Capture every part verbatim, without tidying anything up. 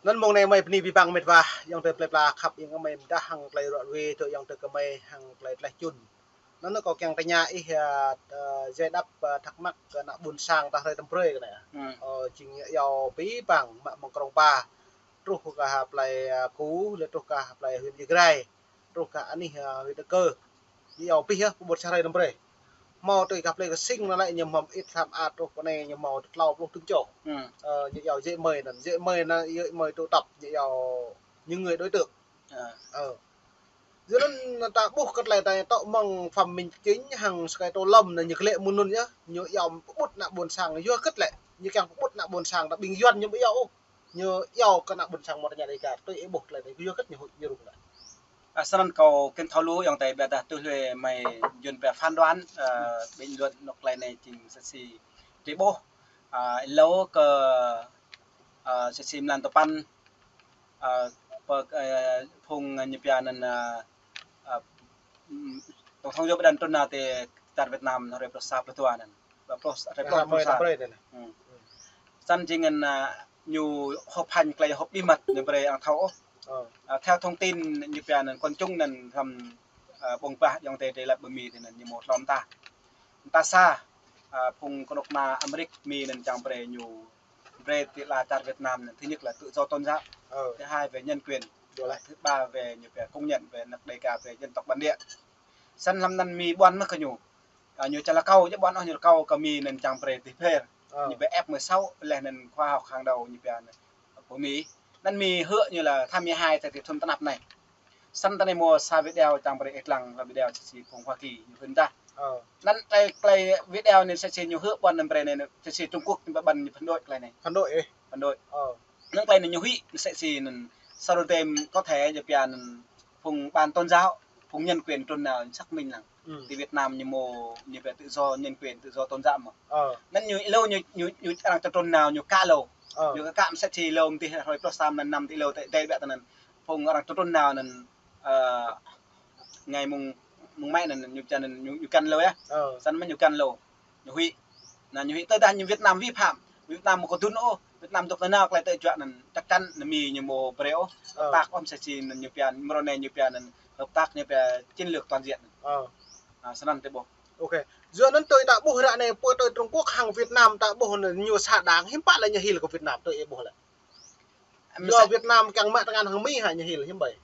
Anŭn mông anai mơi bơni abih bang mĕt wa, ayŏng adơi plơi pla khăp, ayŏng amai mơdah hăng tơlơi ruă ruê, tơ ayŏng adơi kơmơi hăng tơlơi tlaih čun. Anŭn kâo kiăng tơña ih, ơ, ơ, giải đáp, ơ, thắc mắc kơ ană ƀôn sang ta hrơi tơm brơi kơ anai. Hmm. Ơ, jing ñu iâu abih bang mă mơ̆ng Krông Pa, truh kơ plơi, ơ, Ku, lĕ truh kơ plơi huyện Ia Grai, truh kơ anih, ơ, huyện Ea Kơ. Ñu iâu abih yơh, pơƀut sa hrơi tơm brơi. Hmâo tui kơ plơi Ksing anŭn lĕ ñu hmâo ĭt hlăm ăt truh kơ anai ñu hmâo tlâo pluh tơjuh. Hmm. Ơ, ñu iâu jĕ mơi anŭn, jĕ mơi anŭn, jĕ mơi tụ tập, ñu iâu những người đối tượng. Ơ. Yua anŭn ta ƀuh kơ tơlơi ta tŏ mơ̆ng Phạm Minh Chính hăng Sky Tô Lâm anŭn ñu klĕ mơ̆ng anŭn yơh, ñu iâu pơƀut ană ƀôn sang, yua hơget lĕ, ñu kiăng pơƀut ană ƀôn sang, ta ƀing Yuan ñu ƀu iâu ôh. Ñu iâu kơ ană ƀôn sang mơ̆ tơña Dega, tui ih ƀuh tơlơi anai, yua hơget ñu hui, ñu rŭng lĕ. Ơ, snăn kâo kiăng thâo lu ayŏng adơi, ƀiădah tui hluê mơi Yuan pia phán đoán, ơ, bình luận anŏ tơlơi anai jing sĕ si tui ih ƀuh. Ơ, êlâo kơ, ơ, sĕ si mlan tơpăn, ơ, pơ, ơ, phung ñu pia anŭn, ơ, ơ, tổng thống Joe Biden trŭn nao ti čar Việt Nam hrơi pluh sa pluh dua anŭn. Pluh, hrơi pluh, pluh sa. Hmm. Snăn jing anŭn, ơ, ñu họp hành tơlơi họp bí mật ñu brơi arăng thâo ôh. Ơ, theo thông tin ñu pia anŭn quần chúng anŭn hlăm, ơ, ƀơ̆ng bah ayŏng adơi drei lăp ƀơi Mi tơ anŭn ñu hmâo tlâo mta. Mta sa, ơ, phung kơnuk kơna Amêrik Mi anŭn čang brơi ñu brơi ti ala čar Việt Nam anŭn, thứ nhất là tự do tôn giáo, thứ hai về nhân quyền, thứ ba về ñu pia công nhận về anŏ Dega về dân tộc bản địa. Snăn hlăm anŭn Mi ƀuăn mơ̆ kơ ñu. Ơ, ñu čang lakâo, djơ̆ ƀuăn ôh ñu lakâo kơ Mi anŭn čang brơi tih pher. Ñu brơi F mười sáu, leh anŭn khoa học hàng đầu ñu pia anŭn pơ Mi. Anŭn Mi hư̆ ñu là tháng mười hai tơ ti thŭn tơnap anai. Snăn tơ anai hmâo sa video čang brơi ih lăng, là video sĕ si phung Hoa Kỳ ñu hưn tah. Anŭn tơlơi, tơlơi video anai sĕ si ñu hư̆ ƀuăn anŭn brơi anai, sĕ si Trung Quốc ñu ƀuăn ñu phản đối tơlơi anai. Phản đối ih. Phản đối. Anŭn tơlơi anai ñu huĭ, sĕ si anŭn sau đó tìm có thể ñu pia anŭn phung ban tôn giáo, phung nhân quyền trŭn nao xác minh lăng. Ti Việt Nam ñu hmâo ñu pia tự do nhân quyền, tự do tôn giáo mơ̆. Anŭn ñu êlâo ñu, ñu, ñu arăng trŭn nao ñu kă êlâo. Ñu kă kă mơ̆ sĕ si êlâo mơ̆ ti hrơi pluh sa mlan năm ti êlâo tơ, tơ ƀiă tơ anŭn. Phung arăng trŭn nao anŭn, ơ, ngày mùng, mùng mấy anŭn ñu čang anŭn ñu, ñu kăn êlâo yơh. Snăn mơ̆ ñu kăn êlâo. Ñu huĭ. Anŭn ñu huĭ tơdah ñu Việt Nam vi phạm. Việt Nam ƀu kơdŭn ôh. Việt Nam dŏ nanao tơlơi tơjuă anŭn chắc chắn anŭn Mi ñu hmâo brơi ôh. Hợp tác ôh mơ̆ sĕ si anŭn ñu pia, mrô anai ñu pia anŭn hợp tác ñu pia chiến lược toàn diện. Ơ, snăn tơ ih ƀuh. Ok. Yua anŭn tui ta ƀuh ră anai pơ tơ Trung Quốc hăng Việt Nam ta ƀuh anŭn ñu sa đảng hiư̆m pă lĕ ñu hil kơ Việt Nam tui ih ƀuh lĕ. Yua Việt Nam kiăng mă tơngan hăng Mi hă ñu hil hiư̆m ƀai.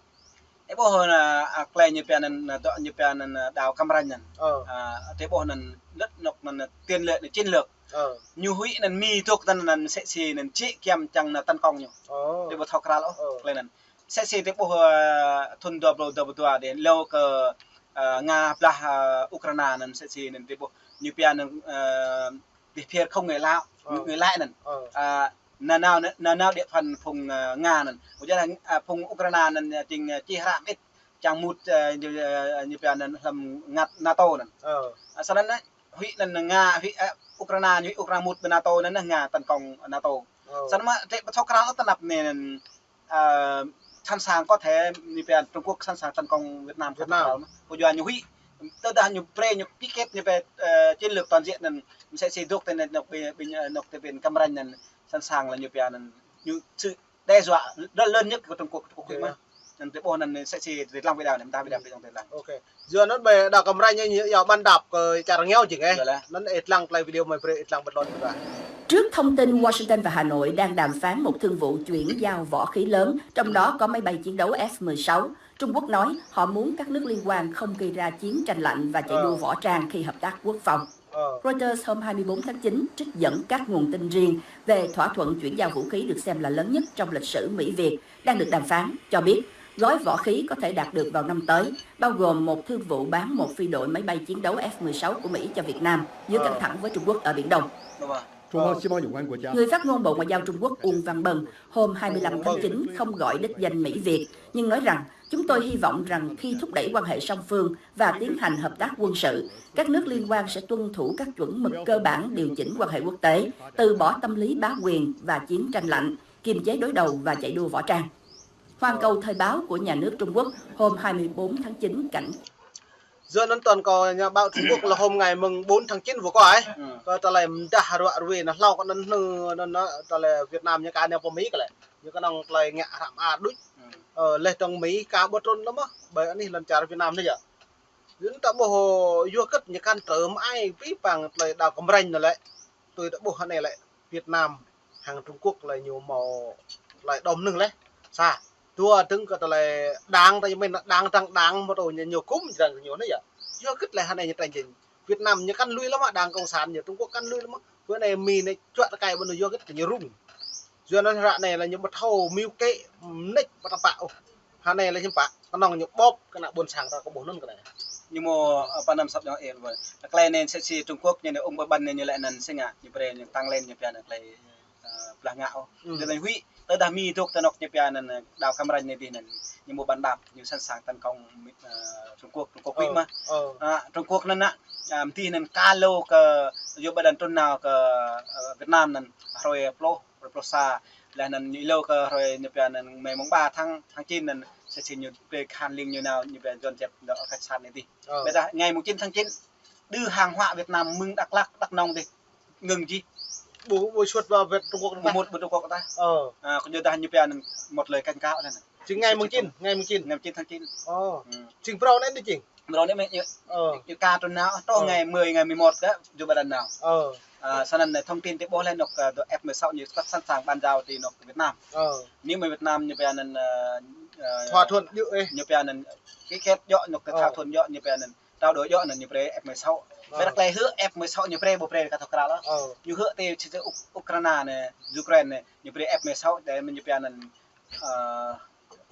Ih ƀuh anŭn, ơ, tơlơi ñu pia anŭn, anŭn dŏ ñu pia anŭn, anŭn đảo Cam Ranh anŭn. Ơ. Ơ, tơ ih ƀuh anŭn lĕ anŏ anŭn tiền lệ anŭn chiến lược. Ơ. Ñu huĭ anŭn Mi dŏ tơ anŭn anŭn sĕ si anŭn čih kiăm čang anŭn tấn công ñu. Ơ. Tơ ih ƀuh thâo krăl ôh, ơ, tơlơi anŭn. Sĕ si tơ ih ƀuh, ơ, thŭn dua pluh dua pluh dua đe, êlâo kơ, ơ, Nga blah, ơ, Ukraina anŭn sĕ si anŭn tơ ih ƀuh. Ñu pia anŭn, ơ, tih pher không người lái, ơ, người lái anŭn. Ơ. Ơ, nanao, nanao địa phận phung, ơ, Nga anŭn. Ƀu djơ̆, ơ, phung Ukraina anŭn, ơ, jing, ơ, čih hră mơit, čang mŭt, ơ, ñu, ơ, ñu pia anŭn hlăm Nga-, NATO anŭn. Ơ. Ơ, snăn anŭn, huĭ anŭn Nga, huĭ, ơ, Ukraina, huĭ Ukraina mŭt ƀơi NATO anŭn, Nga tấn công NATO. Ơ. Snăn mơ̆, tơ ih ƀuh thâo krăl tơnap anai anŭn, ơ, sẵn sàng có thể ñu pia Trung Quốc sẵn sàng tấn công Việt Nam. Việt Nam. Ƀu djơ̆ ñu huĭ. Tơdah ñu brơi ñu ký kết ñu pia, ơ, chiến lược toàn diện anŭn, mơ̆ sĕ si dŏ tơ anŭn anŏ ƀing, ƀing, ơ, anŏ tơ ƀing Cam Ranh anŭn sẵn sàng là ñu pia anŭn, ñu sự đe dọa rất lớn nhất của Trung Quốc, Trung Quốc mơ̆. Anŭn tơ ih ƀuh anŭn sĕ si tơ ih lăng video anai, mơ̆ ta video anai tơ ih lăng. Ok. Yua anŭn ƀơi đảo Cam Ranh ñu iâu bàn đạp kơ čar rơngiao jing ih. Anŭn ih lăng tơlơi video mơi brơi ih lăng bơtlon ƀơi. Trước thông tin Washington và Hà Nội đang đàm phán một thương vụ chuyển giao võ khí lớn, trong đó có máy bay chiến đấu F mười sáu, Trung Quốc nói họ muốn các nước liên quan không gây ra chiến tranh lạnh và chạy đua võ trang khi hợp tác quốc phòng. Reuters hôm hai mươi bốn tháng chín trích dẫn các nguồn tin riêng về thỏa thuận chuyển giao vũ khí được xem là lớn nhất trong lịch sử Mỹ-Việt đang được đàm phán, cho biết gói võ khí có thể đạt được vào năm tới bao gồm một thương vụ bán một phi đội máy bay chiến đấu F mười sáu của Mỹ cho Việt Nam giữa căng thẳng với Trung Quốc ở Biển Đông. Người phát ngôn Bộ Ngoại giao Trung Quốc Uông Văn Bân hôm hai mươi lăm tháng chín không gọi đích danh Mỹ-Việt, nhưng nói rằng: "Chúng tôi hy vọng rằng khi thúc đẩy quan hệ song phương và tiến hành hợp tác quân sự, các nước liên quan sẽ tuân thủ các chuẩn mực cơ bản điều chỉnh quan hệ quốc tế, từ bỏ tâm lý bá quyền và chiến tranh lạnh, kiềm chế đối đầu và chạy đua võ trang." Hoàn Cầu Thời báo của nhà nước Trung Quốc hôm hai mươi bốn tháng chín cảnh Yua anŭn tơl kâo ñu báo Trung Quốc là hôm ngày mùng bốn tháng chín vừa qua ấy. Ừ. Kơ tơlơi mơdah ruă ruê anŭn hlâo kơ anŭn hnư anŭn, tơlơi Việt Nam ñu ka anai pơ Mi kơ lĕ. Ñu kơnơ̆ng tơlơi ngă hră mơar đôč. Ừ. Ơ, leh tơ̆ng Mi ka ƀu trŭn lăm mơ̆. Ƀơi anih lŏn čar Việt Nam anai yơh. Yua anŭn ta ƀuh yua hơget ñu kăn trơ mơai pĭ păng tơlơi đao kơmranh anŭn lĕ. Tui ta ƀuh hơnai lĕ Việt Nam hăng Trung Quốc lĕ ñu hmâo tơlơi đom nưng leh. Sa, dua dơ̆ng kơ tơlơi đang ta ñu mĭn đang đang đang mơ̆ tơ ñu ñu gum jrăng ñu anai yơh. Yua hơget lĕ hơnai ñu trĕng jing. Việt Nam ñu kăn lui lăm mơ̆ đang cộng sản ñu Trung Quốc kăn lui lăm mơ̆. Bơ anai Mi anai čuă tơkai ƀơi anŭn yua hơget kơ ñu rŭng. Yua anŭn ră anai lĕ ñu ƀu thâo mơ̆ kĕ mơneč ƀu tơpă ôh. Hơnai lĕ hiư̆m pă, kơnơ̆ng ñu ƀŏp kơ ană ƀôn sang ta kơ ƀuh anŭn kơ anai. Ñu mơ̆, ơ, pơnăm săp ñu ĕp. Tơlơi anai sĕ si Trung Quốc ñu anai ung ƀơi ƀăn ñu lĕ anŭn sĕ ngă, ñu brơi ñu tăng lên ñu pia anŭn tơlơi, ơ, blah ngă ôh. Ừ. Tơlơi anŭn huĭ, tơdah Mi dŏ tơ anŏ ñu pia anŭn, ơ, đao kơmranh anai dih anŭn, ñu mơ̆ ƀăn đap, ñu sẵn sàng tấn công, ơ, Trung Quốc, Trung Quốc huĭ mơ̆. Ơ. Ơ, Trung Quốc anŭn ană, ơ, mơ̆ dih anŭn ka lu kơ, yua ƀơi đăn trŭn nao kơ, ơ, Việt Nam anŭn, hrơi pluh, hrơi pluh sa, leh anŭn ñu lu kơ hrơi ñu pia anŭn ngày mùng ba tháng, tháng chín anŭn, sĕ si ñu brơi khan ling ñu nao, ñu pia dọn dẹp dŏ ở khách sạn anai dih. Ơ. Ƀiădah ngày mùng chín tháng chín, đư hàng hóa Việt Nam mơ̆ng Dak Lak, Dak Nông dih, ngưng jih. Ƀu, ƀu sut ƀơi Việt Trung Quốc ƀu ta? Mŭt ƀơi Trung Quốc ta. Ơ. À, kơ yua dah ñu pia anŭn một lời cảnh cáo anŭn. Jing ngày mùng chín, ngày mùng chín. Ngày mùng chín tháng chín. Ơ. Ừ. Jing phrâo anŭn dih jing. Phrâo anŭn ñu, ñu, ơ, ñu ka trŭn nao, truh, ơ, ngày mười, ngày mười một kơ, yua ƀơi đăn nao. Ơ. À, sơnăn anai thông tin tơ ƀuh leh anŏ, ơ, F mười sáu ñu sẵn sàng bàn giao tơ anŏ Việt Nam. Ơ. Nếu mà Việt Nam ñu pia anŭn, ơ, ơ, thỏa thuận djơ̆, ơ, ñu pia anŭn ký kết djơ̆ anŏ, ơ, thỏa thuận djơ̆ ñu pia anŭn trao đổi djơ̆ anŭn ñu brơi F mười sáu. Ơ. Ƀiădah tơlơi hư̆ F mười sáu ñu brơi ƀu brơi kơ thâo krăn ôh. Ơ. Ñu hư̆ tơ či či Uk-, Ukraina anai, Ukraina anai, ñu brơi F mười sáu để mơ̆ ñu pia anŭn, ơ,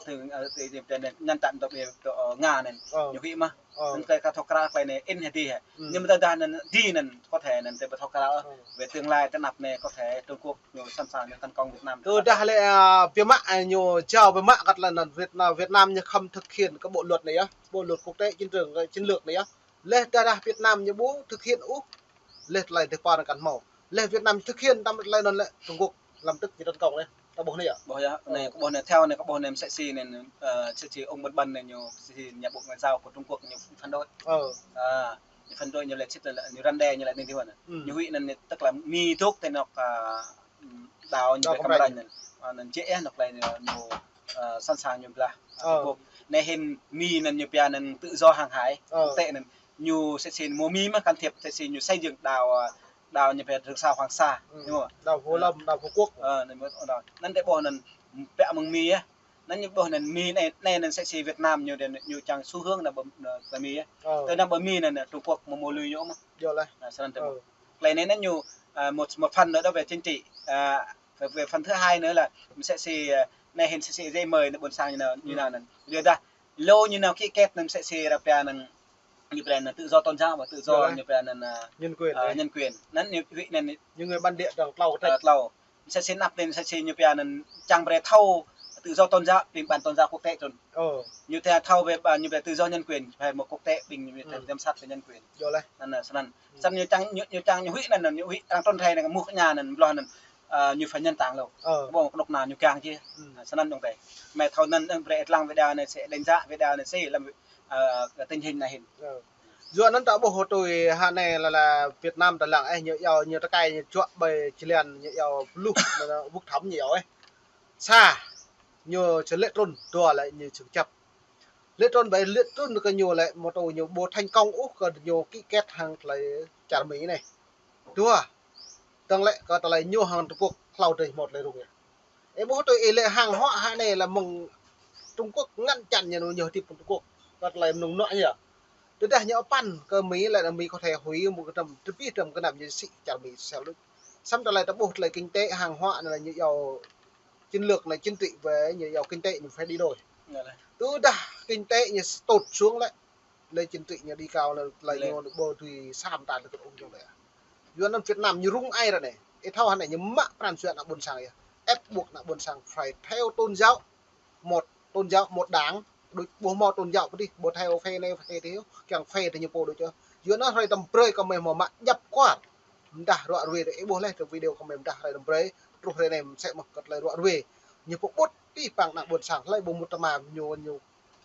tơ, ơ, tơ, tơ, tơ, ngăn chặn tơ ƀơi, tơ, ơ, Nga anŭn. Ơ. Ñu huĭ mơ̆. Ơ. Anŭn tơlơi kơ thâo krăn tơlơi anai in hơdih hă. Ừ. Nhưng mà tơdah anŭn dih anŭn có thể anŭn tơ ƀu thâo krăn ôh. Ơ. Về tương lai tơ anăp anai có thể Trung Quốc ñu sẵn sàng ñu tấn công Việt Nam. Tơdah lĕ, ơ, biă mă, ơ, ñu jao biă mă kơ tơlơi anŭn Việt Nam, Việt Nam ñu khŏm thực hiện kơ bộ luật anai yơh. Bộ luật quốc tế chiến trường, chiến lược anai yơh. Leh tơdah Việt Nam ñu ƀu thực hiện ôh, leh tơlơi tơpă anŭn kăn hmâo. Leh Việt Nam thực hiện tăm tơlơi anŭn lĕ Trung Quốc lăm tức ñu tấn công leh. Ta ƀuh anai yơh. Ƀuh yơh, anai, ơ, kơ ƀuh anai theo anai kơ ƀuh anai sĕ si anai, ơ, sĕ si ung ƀăn ƀăn anai ñu, sĕ si Bộ Ngoại giao của Trung Quốc ñu phản đối. Ơ. À, ñu phản đối ñu lĕ sĭt lĕ, ñu răn đe ñu lĕ anai dih anŭn. Ừ. Ñu huĭ anŭn tức là Mi dŏ tơ anŏ, à, đao ñu đao kơmranh anŭn. À, anŭn jĕ ĕh anŏ tơlơi ñu, ñu, à, sẵn sàng ñu blah. Ơ. Ƀuh. Anai hĭn Mi anŭn ñu pia anŭn tự do hàng hải, ơ, quốc tế anŭn. Ñu sĕ si mơ̆ Mi mơ̆ can thiệp sĕ si ñu xây dựng đảo, à, đảo ñu pia Trường Sa Hoàng Sa. Ừ. Ñu mơ̆. Đảo Phú Lâm, đảo Phú Quốc. Ơ, anŭn mơ̆, đảo. Anŭn tơ ƀuh anŭn pĕ mơ̆ng Mi yơh. Anŭn ñu ƀuh anŭn Mi anai, anai anŭn sĕ si Việt Nam ñu đe ñu čang xu hướng anŭn ƀơi, ơ, tơ Mi yơh. Ơ. Tơ anŭn ƀơi Mi anŭn, anŭn Trung Quốc mơ̆ mơ̆ lui ñu mơ̆. Yơh leh. À, sơnăn tơ ƀuh. Ơ. Tơlơi anai anŭn ñu, à, một, một phần nữa đó về chính trị. À, về, về phần thứ hai nữa là sĕ si, à, anai hĭn sĕ si giấy mời anŭn ƀôn sang ñu nao, ñu nao anŭn. Yua dah lu ñu nao ký kết anŭn sĕ si ră pia anŭn ñu pia anŭn tự do tôn giáo và tự do, yơh, ñu pia anŭn, à, nhân quyền, à, nhân quyền. Anŭn ñu huĭ anŭn những người bản địa đang tlâo kơ, à, tlâo. Sĕ si anăp anŭn sĕ si ñu pia anŭn čang brơi thâo tự do tôn giáo, ƀing ban tôn giáo quốc tế trŭn. Ơ. Ñu thâo thâo về, à, ñu pia tự do nhân quyền, phải một quốc tế ƀing ñu pia giám sát về nhân quyền. Yơh leh. Anŭn, anŭn, sơnăn. Sơnăn ñu čang, ñu, ñu čang ñu huĭ anŭn, ñu huĭ arăng trŭn rai anŭn, mŭk ña anŭn, ƀlŏh anŭn, à, ñu phải nhân tảng lu. Ơ. Ƀuh kơnuk kơna ñu kiăng či. Ừ. À, sơnăn dong tê. Mơ̆ thâo anŭn, anŭn brơi lăng video anai sĕ, đánh giá video anai sĕ lăm, à, kơ tình hình anai hĭn. Ơ. Yua anŭn ta ƀuh tui hơnai lĕ, lĕ Việt Nam ta lăng ĕh ñu iâu ñu tơkai ñu čuă ƀơi čơlian ñu iâu pluh, anŭn, vuk thăm ñu iâu ĕh. Sa, ñu či lĕ trŭn, dua lĕ ñu či kơjăp. Lĕ trŭn ƀai lĕ trŭn kơ ñu lĕ mơ̆ tơ ñu ƀu thành công ôh kơ ñu ký kết hăng tơlơi čar Mi anai. Dua, dơ̆ng lĕ kơ tơlơi ñu hăng Trung Quốc hlâo adih mơ̆ tơlơi rŭng yơh. Ơ ƀuh tui ih lĕ hàng hóa hă anai lĕ mơ̆ng Trung Quốc ngăn chặn ñu ñu hơdip Trung Quốc. Kơ tơlơi mơnŭng nŏ yơh. Tơdah ñu păn kơ Mi lĕ Mi có thể hủy một trăm, tơpih trăm kơnăm ñu sĭ čar Mi sel đôč. Samơ̆ tơlơi ta ƀuh tơlơi kinh tế hàng hóa anai lĕ ñu iâu chiến lược anai chính trị về ñu iâu kinh tế mình phải đi đôi. Tơdah kinh tế ñu tụt xuống lĕ, lĕ chính trị ñu đi cao lĕ, lĕ ñu ƀu dưi săm ta lĕ tơl ung jong lĕ. Yua anŭn Việt Nam ñu rŭng ai ră anai. Ih thâo hă anai ñu mă pran jua ană ƀôn sang yơh. Ép buộc ană ƀôn sang phải theo tôn giáo. Một tôn giáo, một đảng. Đôč ƀu hmâo tôn giáo pơ adih, ƀu theo phe anai phe adih, kiăng phe adih ñu pô đôč yơh. Yua anŭn hrơi tơm brơi kơ mơi hmâo mă djăp kuar. Mơdah ruă ruê ih ƀuh leh tơ video kơ mơi mơdah hrơi tơm brơi, truh hrơi anai mơsĕ mơ̆ kơ tơlơi ruă ruê. Ñu pơƀut pĭ păng ană ƀôn sang, hlơi ƀu mŭt tơma ñu, ñu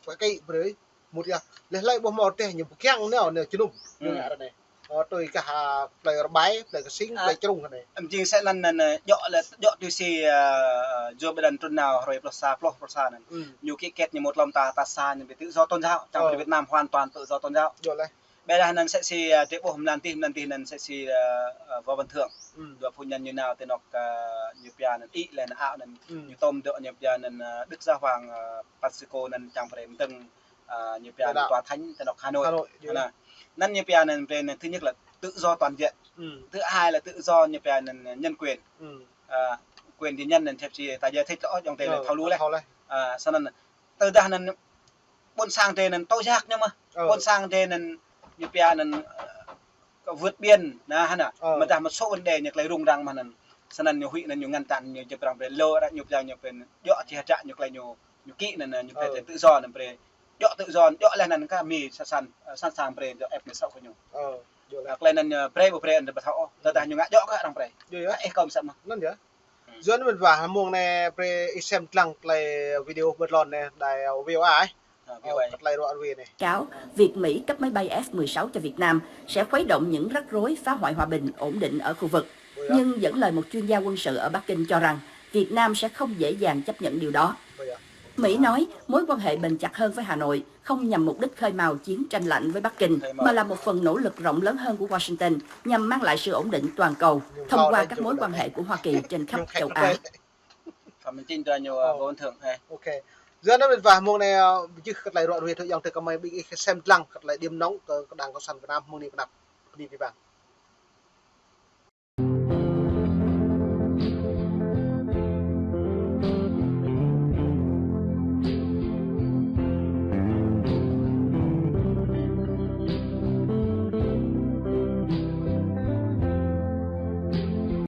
pơkĭ brơi. Mŭt yơh. Laih hlơi ƀu hmâo rơdêh ñu pơkiăng nao, nao jơnum. Ñu ngă ră anai. Ơ, tui kah, a, plơi Rơbai, plơi Ksing, plơi Črung anai. Em jing sĕ lăn anŭn, ơ, djŏ lĕ, djŏ tui si, ơ, Joe Biden trŭn nao hrơi pluh sa, pluh, pluh sa anŭn. Ñu ký kết ñu mŭt lŏm ta, ta sa ñu ƀu tự do tôn giáo. Trong Việt Nam hoàn toàn tự do tôn giáo. Djŏ laih. Ƀiădah anŭn sĕ si, ơ, drơi ƀuh mlan dih, mlan dih anŭn sĕ si, ơ, ơ, Võ Văn Thưởng. Dua phu nhân ñu nao tơ anŏ, ơ, ñu pia anŭn ih lĕ anŭn ao anŭn. Ñu tŏm dŏ ñu pia anŭn, ơ, Đức Giáo Hoàng, ơ, Francisco anŭn čang brơi mơdơ̆ng, ơ, ñu pia anŭn tòa thánh tơ anŏ Hà Nội. Hà Nội, djŏ. Anŭn. Anŭn ñu pia anŭn brơi anŭn thứ nhất là tự do toàn diện. Thứ hai là tự do ñu pia anŭn nhân quyền. Ơ, quyền di nhân anŭn thiap si ta giải thích lĕ ôh, djŏng tê lĕ thâo lu lĕ. Ơ, sơnăn tơdah anŭn ƀôn sang drơi anŭn tŏ jak ñu mơ̆n. Ƀôn sang drơi anŭn ñu pia anŭn, ơ, vượt biên, anŭn hă. Mơdah một số vấn đề ñu tơlơi rŭng răng mơ̆n anŭn. Sơnăn ñu huĭ anŭn ñu ngăn chặn ñu jơp răng brơi lơ ră ñu pia ñu pia djŏ či hơdră ñu tơlơi ñu, ñu ký anŭn, ñu pia tự do anŭn brơi. Djŏ tự do, djŏ laih anŭn kah Mi sẵn sàng, ơ, sẵn sàng brơi djŏ ĕp ñu sŏ kơ ñu. Ơ, djŏ laih. Tơlơi anŭn, ơ, brơi ƀu brơi anŭn ƀu thâo ôh. Tơdah ñu ngă djŏ kơ arăng brơi. Djŏ yơh. Ơ, ih kơ mơsĕ mơ̆n. Anŭn yơh. Yua anŭn mĭt wa, mông anai brơi ih sem dlăng tơlơi video ƀơi lŏn anai, đài, ơ, V O A, ơ, V O A. Ơ, kơ tơlơi ruă ruê anai. Cáo, việc Mỹ cấp máy bay F mười sáu cho Việt Nam sẽ khuấy động những rắc rối, phá hoại hòa bình, ổn định ở khu vực. Ôi da. Nhưng dẫn lời một chuyên gia quân sự ở Bắc Kinh cho rằng Việt Nam sẽ không dễ dàng chấp nhận điều đó. Ôi da. Mỹ nói mối quan hệ bền chặt hơn với Hà Nội không nhằm mục đích khơi mào chiến tranh lạnh với Bắc Kinh, mà là một phần nỗ lực rộng lớn hơn của Washington nhằm mang lại sự ổn định toàn cầu thông qua các mối quan hệ của Hoa Kỳ trên khắp châu Á. Phạm Minh Chính cho ñu, ơ, Võ Văn Thưởng, ơ. Ok. Yua anŭn mĭt wa, mông anai, ơ, jih kơ tơlơi ruă ruê tui yŏng tơ kơmơi ƀing ih sem dlăng kơ tơlơi điểm nóng kơ, kơ Đảng Cộng sản Việt Nam mông anai pơ anăp, pơ anai pơ ƀăng.